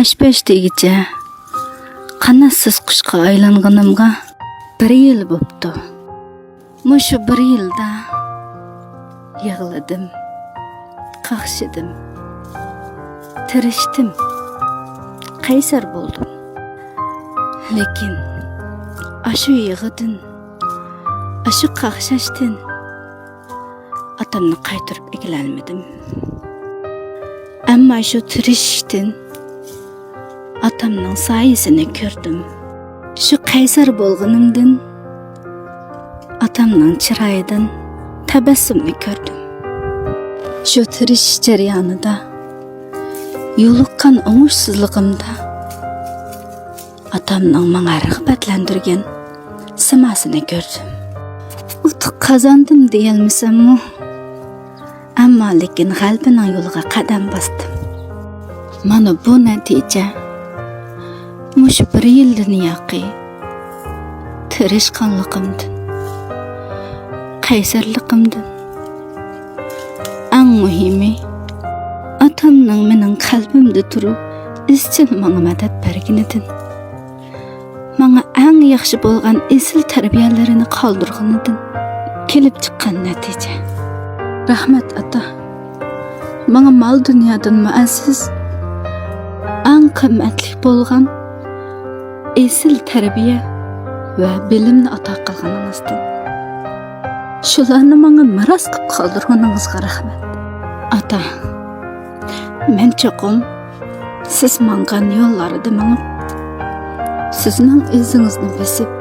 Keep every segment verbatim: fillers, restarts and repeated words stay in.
ئۈچ بەش دېگىچە قاناتسىز قۇشقا ئايلانغىنىمغا بىر يىل بوپتۇ. مۇشۇ بىر يىلدا يىغلىدىم، قاقشىدىم، تىرىشتىم، قەيسەر بولدۇم. لېكىن ئاشۇ يىغىدىن، ئاشۇ قاقشاشتىن ئاتامنى قايتۇرۇپ ئەكېلەلمىدىم. ئەمما شۇ تىرىشىشتىن ئاتامنىڭ سايىسىنى كۆردۈم. شۇ قەيسەر بولغىنىمدىن ئاتامنىڭ چىرايىدىن تەبەسسۇمنى كۆردۈم. شۇ تىرىشىش جەريانىدا يولۇققان ئوڭۇشسىزلىقىمدا ئاتامنىڭ ماڭا رىغبەتلەندۈرگەن سىماسىنى كۆردۈم. ئۇتۇق قازاندىم دېيەلمىسەممۇ، ئەمما لېكىن غەلىبىنىڭ يولىغا قەدەم باستىم. مانا بۇ نەتىجە مۇشۇ بىر يىلدىن ياقى تىرىشقانلىقىمدىن، قەيسەرلىكىمدىن. ئەڭ مۇھىمى، ئاتامنىڭ مېنىڭ قەلبىمدە تۇرۇپ، ئىزچىل ماڭا مەدەت بەرگىنىدىن، ماڭا ئەڭ ياخشى بولغان ئېسىل تەربىيەلىرىنى قالدۇرغىنىدىن كېلىپ چىققان نەتىجە. رەھمەت، ئاتا. ماڭا مال-دۇنيادىنمۇ ئەزىز، ئەڭ قىممەتلىك بولغان ئېسىل تەربىيە ۋە بىلىمنى ئاتا قىلغىنىڭىزدىن، شۇلارنى ماڭا مىراس قىلىپ قالدۇرغىنىڭىزغا رەھمەت. ئاتا، مەن چوقۇم سىز ماڭغان يوللاردا مېڭىپ، سىزنىڭ ئىزىڭىزنى بېسىپ،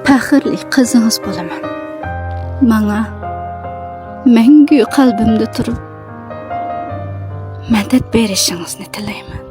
پەخىرلىك قىزىڭىز بولىمەن. ماڭا مەڭگۈ قەلبىمدە تۇرۇپ، مەدەت بېرىشىڭىزنى تىلەيمەن.